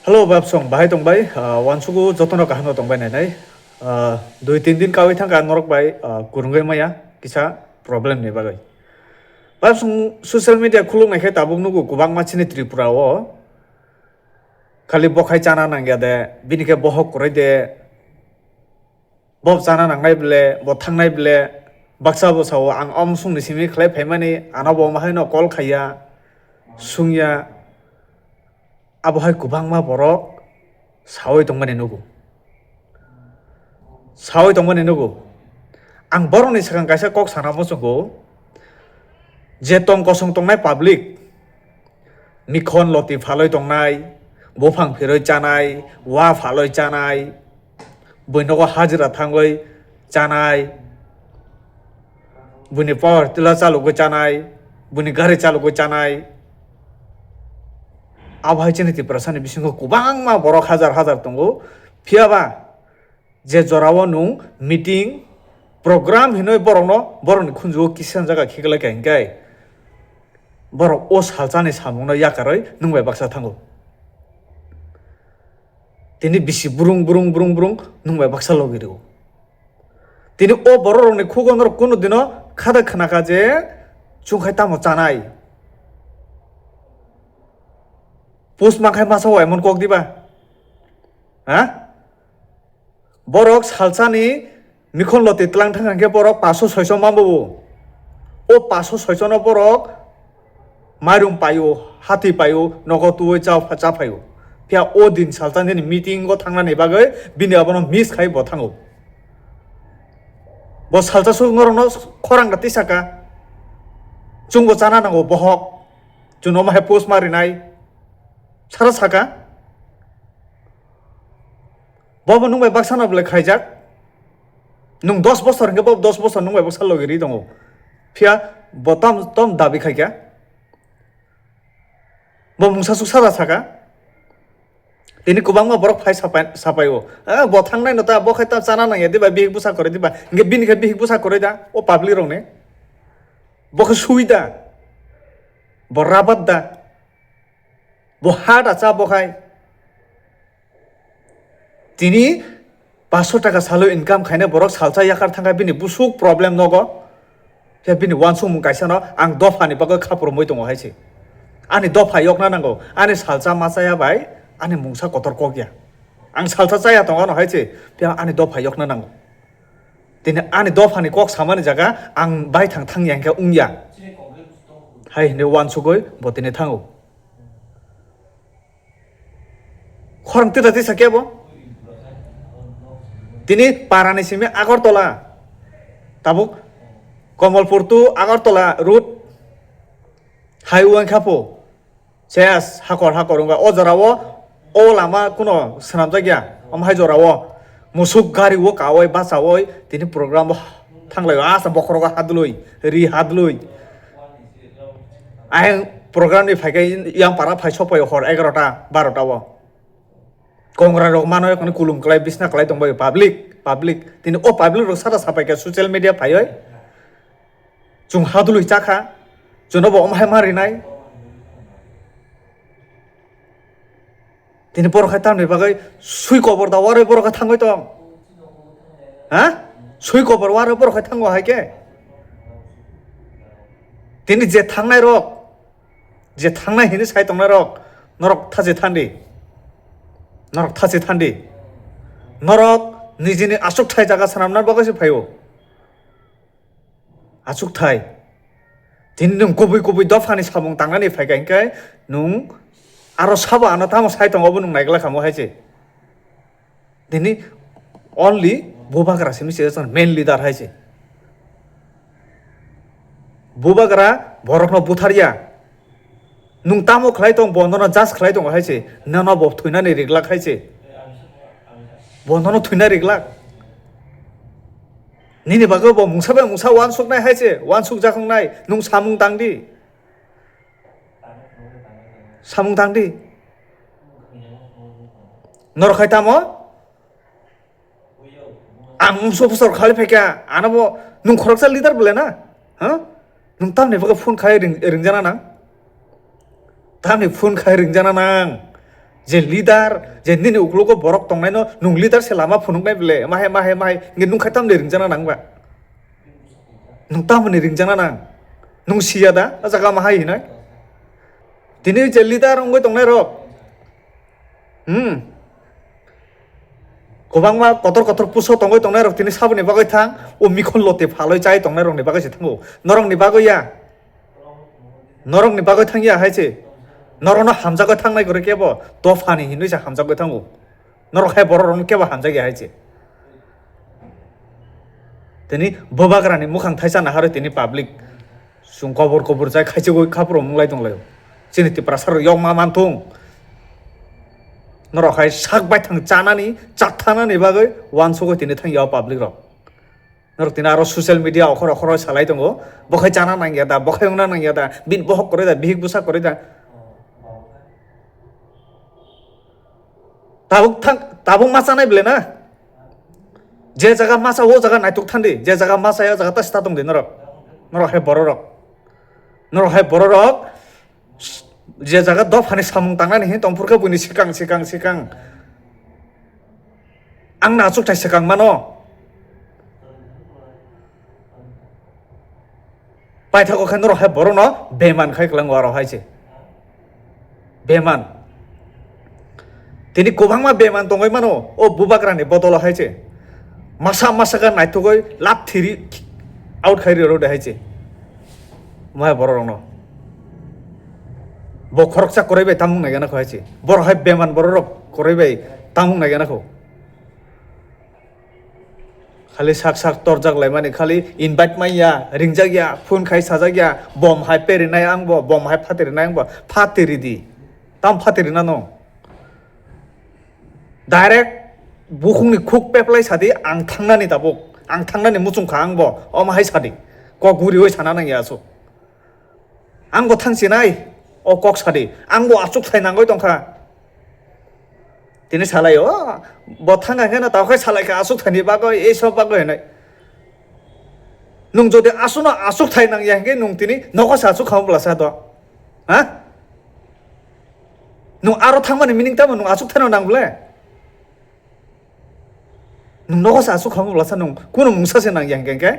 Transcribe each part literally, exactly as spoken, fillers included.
Hello, Babsong, bahai tong bai? Ah, wansugo jotono kaham no tong bai nai nai. Ah, dui tin din kawi thangka norok bai, ah, kurungwi maya kisa problem ni bagwi. Babsong social media khuluk nai khe tabuk nugo kwbangma chini Tripura o. Khali bokhai chana nangya de, bini khe bohok kwrwi de. Bo chana nangnai ble, bo thangnai ble, baksa bo sao, ang om sungni simi khlai phaimani, ano bo ma haino call khaiya, sungya, abo hai kwbangma borok sawi tongmani nugo. Sawi tongmani nugo. Ang borokni swkang kaisa kok sana muchungo, je tong kosong tongnai public, mikhon loti phalwi tongnai, buphang phirwi chanai, wa phalwi chanai, bui nogo hajira thangwi chanai, buini power tila chalogwi chanai, buini gari chalogwi chanai. Abo hai chini Tiprasani bisingo kwbangma borok hajar hajar tongo. Phiyaba je jorao nwng meeting, program hinwi borokno, borokni khunjugo kisa jaga khiklai kha hinkhe, borok o salsani samungno yakarwi nwng bai baksa thango. Tini bisi brung brung brung brung nwng bai baksa logi rwo. Tini o borok rokni khugo norok kunu dino khada khna kha je chwng khai tamo chanai. Post mankhai masa o emon kok diba? Ha? Borok salsani mikhon loti tlang thang hwnkhe borok paso soiso mambo. O paso soiso no borok mairum paio, hati paio, nogo tuwi cha, cha phaio. Phiya o din salsa nini meeting o thangnani bagwi bini abono miss khai bo thango. Bo salsa su norokno khorang da tisaka. Chwngbo chana nango bohok. Chwngno ma hai post ma rinai. Sara saka. Bobo nwng bai baksa no belai khaijak. Nwng dos bosor hwnkhe bobo dos bosor nwng bai baksa logi ri tongo. Phiya bo tam, tam dabi khaikha. Bo mungsa suk sada saka. Tini kwbangma borok phai sapai, sapai o. Eh, bo thangnai no ta, bo khai ta chana nangya diba, bihik bwsa kwrwi diba. Hwnkhe bini khe bihik bwsa kwrwi da, o public rok ni. Bo khe sui da. Bo rabat da. Bo ha da cha bo khai. Tini paso taka salo income khaina borok salsa yakar thangkha bini busuk problem nogo. Khe bini wansukmung kaisa no ang dopha ni bagwi khapurumui tongo hai se. Ani dopha yokna nango. Ani salsa ma chaya bai ani mungsa kotor kok ya. Ang salsa chaya tongo ano hai se. Phiya ani dopha yokna nango. Tini ani dopha ni kok samani jaga ang bai thang thang ya hwnkhe wng ya. Hai hwnwi wansugwi bo tini thango. Khorang tita tisa kebo. Tini parani simi Agartala. Tabuk Komolpur to Agartala route highway wngkha po. Ses hakor hakor wngkha. O jora o, o lama kuno swnamjak ya. Omo hai jora o. Musuk gari o kawai bachawi tini program o thanglai o. Asa bokhorogo hadlwi, ri hadlwi. Ayang program ni phaikhe yang para phai sokphai hor egarota, barota o. Kongra rok mano ekoni kulum klai bisna klai tongbai public, public. Tini o public rok sara sapai kha social media phaioi. Chung hadului chakha, chuno bo omhai ma rinai. Tini borok hai tamni bagwi sui kobor da waroi borok hai thangoi tong. Ha? Sui kobor waroi borok hai thango hai khe. Tini je thangnai rok, je thangnai hini sai tongnai rok, norok thachi thandi. Norok thachi thandi. Norok nijini aswk thai jaga swnamna bagwi se phaio. Achukthai. Tini nwng kubui kubui dophani samung tangnani phaikha hinkhe nwng aro sabo ano tamo sai tongo bo nwng naiglak kha mo hai se. Tini only Bubagra simi se main leader hai se. Bubagra borokno butharya. Nwng tamo khlai tong, bo nono judge khlai tongo hai se, nono bo thwinani riglak hai se. Bo nono thwina riglak. Nini bagwi bo mungsa bai mungsa uansuknai hai se, uansukjak wngnai, nwng samung tang di. Samung tang di. Norok hai tamo? Ang umso bosor khali phaikha, ano bo nwng khoroksa leader bole na? Ha? Nwng tamni bagwi phone khai ring-, ringjana nang? Tamni phone khai ringjana nang? Je leader, je nini uklogo borok tongnaino nwng leader se lama phunuknai bele, mahe, mahe, mahe, nge nwng khai tamni ringjakna nang ba? Nwng tamoni ringjakna nang? Nwng siya da, o jaga ma hai hinoi? Tini je leader wngwi tongnai rok, hmm, kwbangma kotor kotor puso tongwi tongnai rok tini saboni bagwi thang, o mikhon lote phalwi chai tongnai rokni bagwi se thango. Norokni bagwi ya. Norokni bagwi thang ya hai se. Norokno hamjagwi thangnai kwrwi kebo dophani hinwi se hamjagwi thango. Norok hai borok rokno kebo hamjak ya hai se. Tini bubagrani mukhang thaisa naharwi tini public chwng kobor kobor jai khaichigwi khapro munglai tonglaio. Chini Tiprasa rok yokma manthung. Norok hai sak baithang chanani, chathanani bagwi wansugwi tini thang ya o public rok. Norok tini aro social media okhor okhoro salai tongo. Bo khai chana nangya da, bo khai wngna nangya da, bini bohok kwrwi da, bihik bwsa kwrwi da. Tabuk thang, tabuk ma chanai bele na? Je jaga ma cha, o jaga naituk thandi, je jaga ma cha, o jaga ta sita tongdi norok. Norok hai bororok. Norok hai bororok. Je jaga dophani samung tangnani hin tongphur khe buini sikang, sikang, sikang. Ang na achukthai sikang mano. Paithago khe norok hai borokno beman khai kwlango aro hai se. Beman. Tini kwbangma beman tongwi mano o bubagrani bodolo hai se. Masa masa khe naithogwi lap thiri out khai riro de hai se. Mo hai borok rokno. Bo khoroksa kwrwi bai tamung nai gana kho hai se. Borok hai beman borok rok kwrwi bai tamung nai gana kho. Khali sak sak torjak laimani, khali invite manya, ringjak ya, phone khai sajak ya, bom hai perinai ang bo, bom hai phaterinai ang bo, phateri di. Tam phateri na no? Direct bukhungni khuk peplai sadi, ang thangnani tabuk, ang thangnani muchung kha ang bo, omo hai sadi. Kok guriwi sana nang ya asuk. Ang bo thang sinai, o kok sadi. Ang bo achuk thai nangwi tongkha. Tini salai o, bo thang khe no tao khai salai kha achuk thaini bagwi, ei sob bagwi hinai. Nwng jodi asukno achuk thai nang ya hwnkhe nwng tini nogo se achuk kha bwla sa do. Ha? Nwng aro thangmani meaning tamo nwng achuk thaino nang bwle? Nwng nogo se asuk kha bwla sa nwng kuno mungsa se nang ya hwnkhe hwnkhe?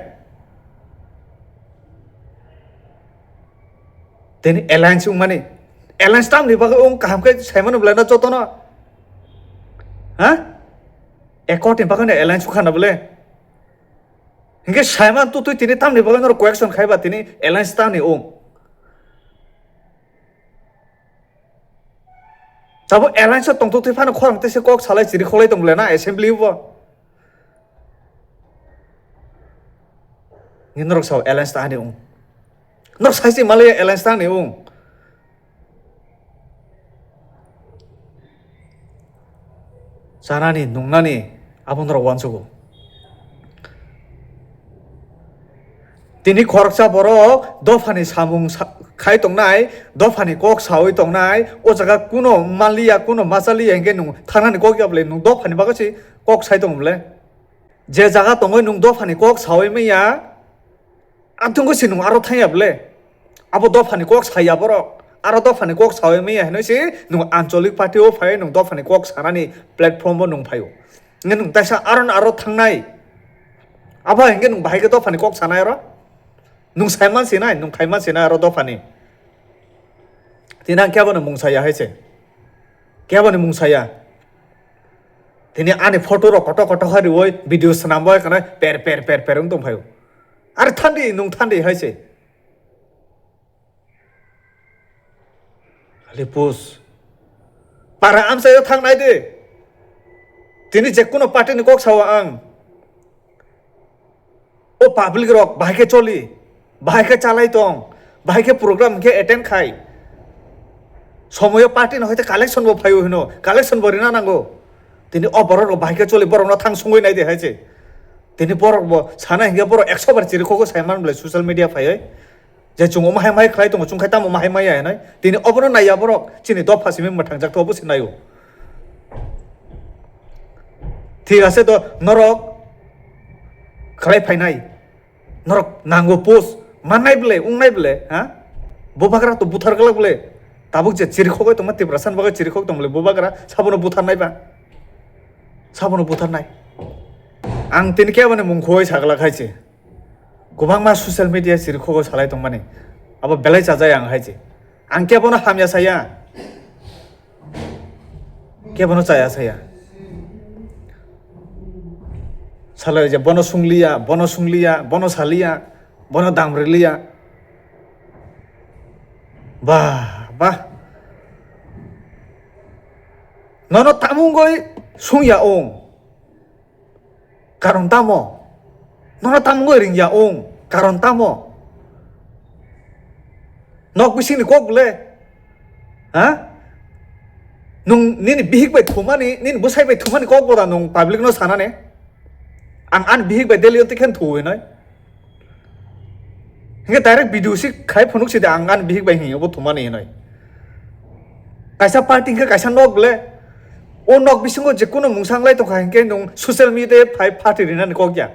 Tini alliance wngmani. Alliance tamni bagwi wng kaham khe saimano belai no jotono. Ha? Accord ni bagwi no alliance wngkha na bole. Hinkhe saiman tutui tini tamni bagwi no question khaiba tini alliance tamni wng. Tabuk alliance o tongthoktwi phano khorang tese kok salai chiri kholai tong bole na assembly bo. Ngi norok sao alliance ta ani wng. Norok sai se malaya alliance ta ani wng. Chanani, nungnani, abo norok uansugo. Tini khoroksa borok dophani samung sa-, khai tongnai, dophani kok sawi tongnai, o jaga kuno manliya, kuno machaliya hinkhe nwng thangnani kok ya bwle, nwng dophani bagwi se kok sai tongo bwle. Je jaga tongwi nwng dophani kok sawi manya, atungwi se nwng aro thangya bwle. Abo dophani kok saya borok. Aro dophani kok sawi manya hinwi se nwng ancholik party o phai nwng dophani kok sanani platform o nwng phaio. Nge nwng taisa aro no aro thangnai. Abo hinkhe nwng bahai khe dophani kok sanai aro? Nwng saiman sinai, nwng khaiman sinai aro dophani. Tini ang kebo no mung saya hai se. Kebo ni mung saya. Tini ani photo rok koto koto kha riwi video swnam bai kana per per per per wng tong phaio. Are thandi nwng thandi hai se. Khali post. Para amchaio thang nai de. Tini je kuno party ni kok sao ang. O public rok bahai khe choli, bahai khe chalai tong, bahai khe program khe attend khai. Somoyo party no hoite collection bo phaio hino, collection bo rina nango. Tini o borok rok bahai khe choli, borok no thang sungwi nai de hai se. Tini borok bo sana hinkhe borok ekso bar chiri khogo sai man bwlai social media phaiwi. Je chwng omo hai mai khlai tongo, chwng khai tamo omo hai maya hinwi. Tini obono naiya borok, chini dopha simi mwthangjak to obo se naio. Thik ase to norok khlai phainai. Norok nango post mannai bwle, wngnai bwle, ha? Bubagra to buthar glak bwle. Tabuk je chirikhogwi tongma, Tiprasani bagwi chirikhok tongmani bubagra, sabono butharnai ba? Sabono butharnai. Ang tini keboni mung khoi sagla khai se. Kwbangma social media chirikhogo salai tongmani. Abo belai chajai ang hai se. Ang kebono hamya saya. Kebono chaya saya. Salai je bono sungliya, bono sungliya, bono saliya, bono damriliya. Bah, bah. Nono tamungoi sungya ong. Karon tamo? Nono tamungoi ringya ong. Karon tamo? Nok bisingni kok bole? Ha? Nung nini bihik bai thumani, nini bwsai bai thumani kok boda nung public no sanane? Ang ani bihik bai daily onti khen thu hinoi. Hinke direct video si khai phunuk si de ang ani bihik bai hinyo bo thumani hinoi. Kaisa party hinke kaisa nok bole. O nok bisingo je kuno mungsa wng lai tongkha hinke nung social media phai party rinani kok ya.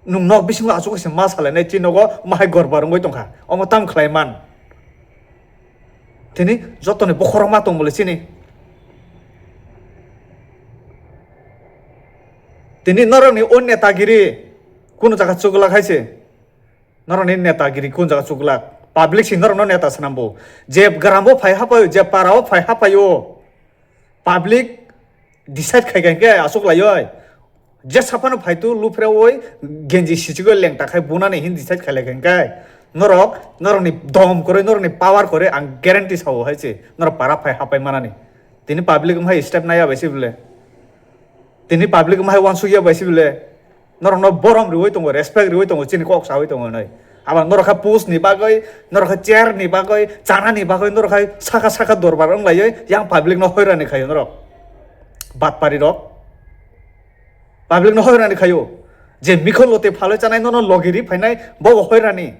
Nung nok bisingo asuk kaisa ma salainai chi nogo mahai gorba rwngwi tongkha. Omo tam khlai man. Tini jotoni bokhorok ma tong bole chini. Tini norokni o netagiri kuno jaga chuglak hai se. Norokni netagiri kuno jaga chuglak. Public si norokno neta swnambo. Je grambo phai hapaio, je parao phai hapaio. Public decide khai khai khe asuk laioi. Je saphano phaitu luphrewoi genji sichigoi lengta khai bunani hin decide khai lai khai khe. Norok, norokni dom kwrwi, norokni power kwrwi ang guarantee sao hai se. Norok para phai hapai manani. Tini public wng hai step naiya bai se bole. Tini public wng hai uansukya bai se bole. Norokno borom riwi tongo, respect riwi tongo, chini kok sawi tongo hinwi. Abo norok kha post ni bagwi, norok kha chair ni bagwi, chana ni bagwi, norok kha saka saka dorbar wng laiwi yang public no hoirani khaio norok. Batpari rok. Public no hoirani khaio. Je mikhol lote phalwi chanai nono logi ri phainai bobo hoirani.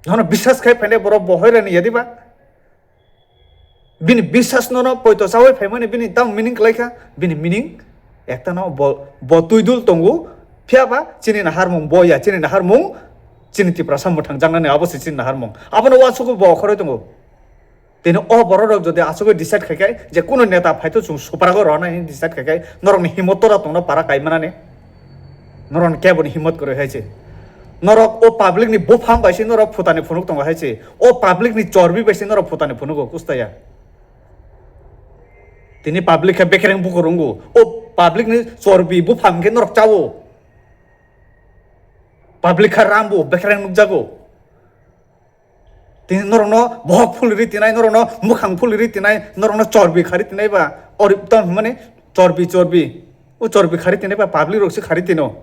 Nono biswas khai phainai borok bo hoirani yadiba. Bini biswas nono poito chawi phaimani bini tamo meaning kwlai kha, bini meaning ekta no bo, bo twi dul tongo, phiya ba chini naharmung bo ya, chini naharmung chini Tiprasa mwthang jaknani abo se chini naharmung. Abono uansukgo bo khoroi tongo. Tini o borok rok jodi asugwi decide khai khai je kuno neta phaito chwng suprago rw nai hinwi decide khai khai norokni himot tora tongno para kai manani. Norok keboni himot kwrwi hai se. Norok o public ni buphang bai se norok phutani phunuk tongo hai se. O public ni chorbi bai se norok phutani phunugo kustaya. Tini public khe bekereng bukur wngo. O public ni chorbi buphang khe norok chawo. Public kha rambo bekereng nukjago. Tini norokno bohok phuliri tinai, norokno mukhang phuliri tinai, norokno chorbi khari tinai ba, ori tam hwnmani chorbi, chorbi. O chorbi khari tinai ba, public rok se khari tino.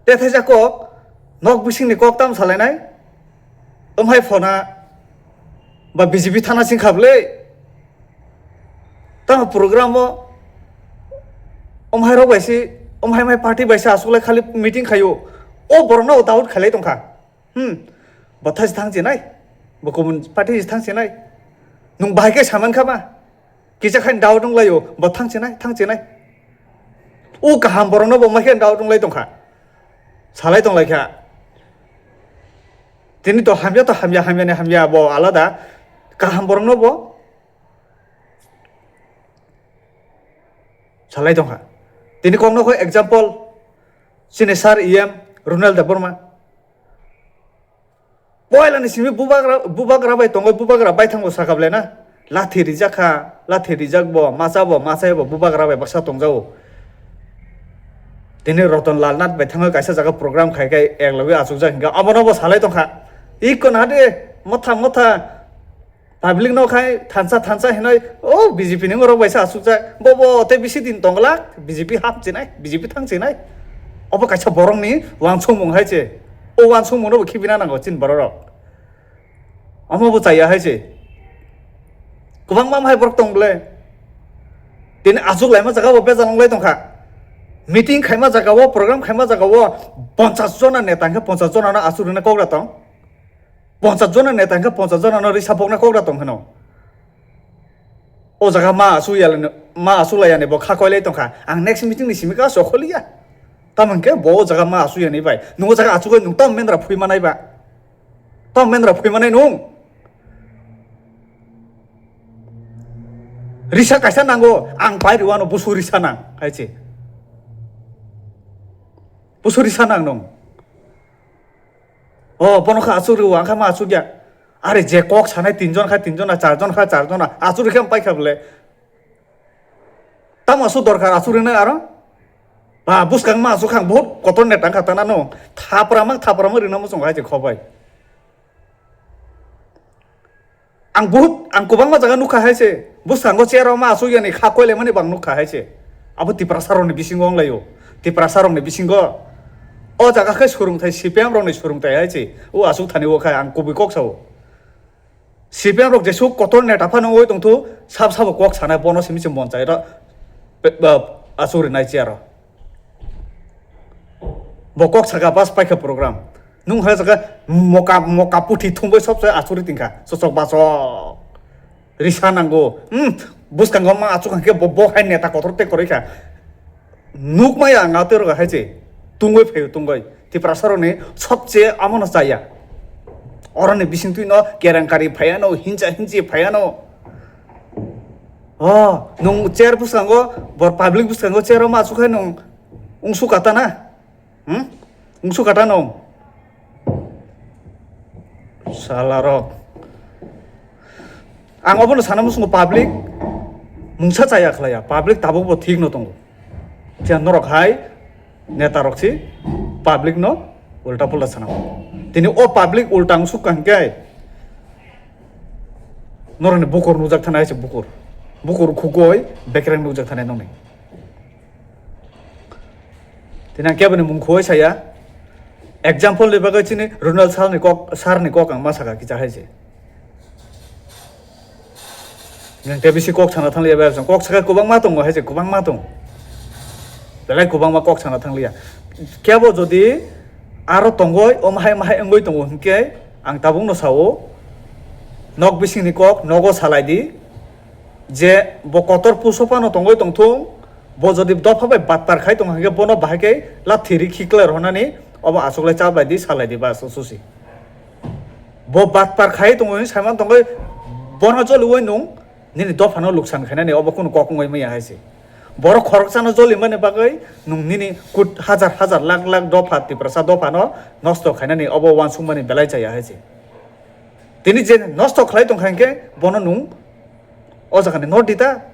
Tethai ja kok, nok bisingni kok tam salainai. Tomhai phona ba B J P thana sing kha bwle. Tamo program o omhai rok bai se, omhai mai party bai se aswk lai khali meeting khaio. O borok no doubt khailai tongkha. Hmm. Bo thai se thang chinai. Bo kubun party se thang chinai. Nung bahai khe saman kha ba. Kisa khain doubt wng laio. Bo thang chinai, thang chinai. O kaham borok no bo mai khe doubt wng lai tongkha. Salai tong lai kha. Tini to hamya to hamya, hamya ni hamya bo alada. Kaham borok no bo salai tongkha. Tini kokno kho example, chini sir E M Runal Debbarma. Poilani simi bubagra, bubagra bai tongoi, bubagra bai thango saka ble na. Lathi rijak kha, lathi rijak bo, macha bo, macha bo, bubagra bai baksa tongjago. Tini Ratan Lal Nath bai thango kaisa jaga program khai khai ek logoi achukjak hinkhe abono bo salai tongkha. Iko na de, motha motha. Public no khai thansa thansa hinoi, "O B J P ni borok bai se asukjak, bo bo tei bisi din tongla, B J P hap chinai, B J P thang chinai." Obo kaisa borok ni uansukmung hai se. O uansukmung no bo khibina nango chini borok rok. Omo bo chaya hai se. Kwbangma hai borok tong bole. Tini asuk laima jaga bo bejal wng lai tongkha. Meeting khaima jaga o, program khaima jaga o, ponchas jona neta hwnkhe ponchas jona no asuk rwna kok da tong. Ponchas jona neta hwnkhe ponchas jona no risa pokna kok da tong hwno. O jaga ma asu ya, ma asu laya ni bo kha koi lai tongkha. Ang next meeting ni simi ka so kholi ya. Tamo hwnkhe bo o jaga ma asu ya ni bai. Nung o jaga asu koi nung tam mendra phui manai ba. Tom mendra phui manai nung. Risa kaisa nango, ang pai rwano busu risa nang, hai se. Busu risa nang nung. O, bono kha asuk rw, ang kha ma asuk ya. Are je kok sanai tinjon kha tinjon na, charjon kha charjon na, asuk rikhe ang pai kha bole. Tamo asuk dorkar asuk rina aro? Ba, buskang ma asuk khang, bohut kotor neta wngkha tana no. Thapra mang, thapra mang rina muchung hai je khobai. Ang bohut, ang kwbangma jaga nukha hai se. Buskango chair o ma asuk yani kha koile mani bang nukha hai se. Abo Tiprasa rokni bisingo wnglaio. Tiprasa rokni bisingo. O jaga khe surungthai, C P M rokni surungthai hai se. O asuk thani o khai ang kubui kok sao. C P M rok jesuk kotor neta phano wngwi tongthu, sab sabo kok sanai bono simi se mon chai ro, pe-, ba, asuk rinai chair o. Bo kok saka bas paikha program. Nung hai saka moka, moka puthi thumbai sob se asuri tingkha. Sosok basok. Risa nango. Hmm, buskango ma asuk hangke bo, bo hai neta kotor te koroi kha. Nukmaya ang atero hai se. Tungoi phaio tungoi. Tiprasa rokni sobche amono chaya. Oroni bising twi no kerangkari phaiano, hincha hinchi phaiano. Oh, nung chair buskango, bor public buskango chair o ma asuk hai nung ungsu kata na? Hmm? Ungsu kata nung? Sala rok. Ang obono sana musungo public mungsa chaya khlaiya, public tabuk bo thik no tongo. Khe norok hai neta rok si public no ulta pulta sana. Tini o public ulta ungsuk kha hingke norokni bukur nujak thana hai se bukur. Bukur khukoi bekreng nujak thana nongni. Tini ang keboni mung khuwai saya. Example ni bagwi chini Ronald Sal ni kok, Sar ni kok ang ma saka kicha hai se. Yang te bisi kok sana thang liya bai kok saka kubang ma tongo hai se kubang ma tong. Belai kubang ma kok sana thang liya. Kebo jodi aro tongoi om hai ma hai wngoi tongo hinkhe ang tabuk no sao. Nok bising ni kok nogo salai di. Je bo kotor puso phano tongoi tongthung, bo jodi dopha bai batpar khai tong hwnkhe bono bahai khe lathi ri khiklai rwnani obo achuklai chabai di salai di ba aswk susi. Bo batpar khai tongo hinwi saiman tongoi bono choliui nung nini dophano luksan khainani obo kunu kok wngwi manya hai se. Borok khoroksano jolimani bagwi nung nini kut hajar hajar lakh lakh dopha Tiprasa dophano nosto khainani obo uansukmani belai chaya hai se. Tini je nosto khlai tongkha hinkhe bono nung o jaga ni nor di ta.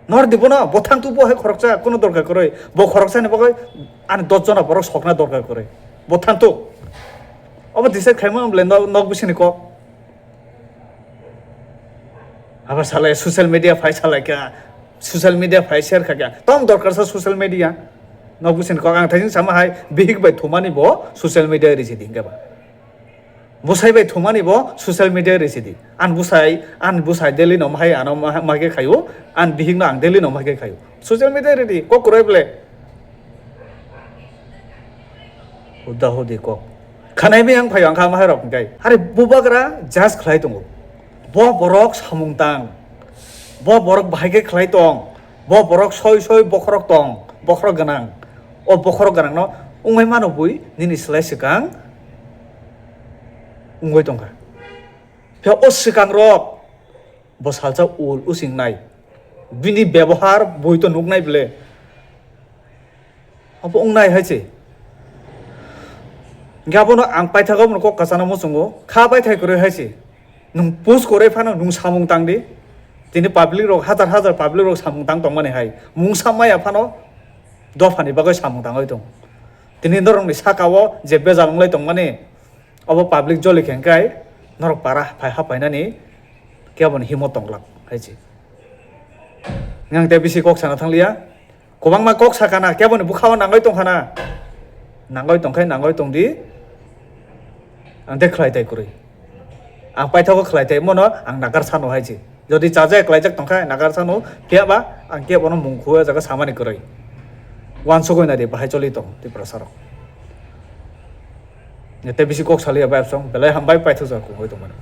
Nor di bono, bo thang tu bo hai khoroksa, kono dorkar kwrwi. Bo khoroksa ni bagwi ani dos jona borok sokna dorkar kwrwi. Bo thang tu. Obo decide khaima bole nok, nok bisini kok. Abo salai social media phai salai kha, social media phai share kha kha. Tom dorkar sa social media. Nok bisini kok ang thaising sama hai bihik bai thumani bo social media risi di hinkhe ba. Bwsai bai thumani bo social media risi di. An bwsai, an bwsai daily no mahai ano ma-, mahai khe khaio, an bihik no ang daily no mahai khe khaio. Social media ridi, kok kwrwi ble. Huda hudi kok. Khanai bi ang phaio ang kha mahai rok hwnkhe. Are bubagra judge khlai tongo. Bo borok samung tang. Bo borok bahai khe khlai tong. Bo borok soi soi bokhorok tong, bokhorok gwnang. O bokhorok gwnangno wngwi mano bui nini slai swkang wngwi tongkha. Phiya o swkangrok bo salsa ul using nai. Bini bebohar bui to nuknai ble. Obo wngnai hai se. Hingke abono ang paithago, abono kok kasana muchungo, kha paithai kwrwi hai se. Nwng post kwrwi phano nwng samung tang di. Tini public rok, hajar hajar public rok samung tang tongmani hai. Mungsa maya phano dophani bagwi samung tangwi tong. Tini norokni saka o je bejal wnglai tongmani, obo public joli khe hingkai norok para phai ha painani keboni himo tonglak hai se. Ngang tei bisi kok sana thangliya. Kwbangma kok sakana, keboni bwkhao nangoi tongkhana. Nangoi tongkhai, nangoi tongdi. Ang tei khlai tai kwrwi. Ang paithago khlai tai, mono ang nakar sano hai se. Jodi chajak klaijak tongkha, nakar sano, phiya ba ang kebono mung khua jaga samani kwrwi. Wansugoi nadi bahai choli tong, Tiprasa rok. Tei bisi kok saliya bai absong, belai hambai paithajak kongoi tongmani.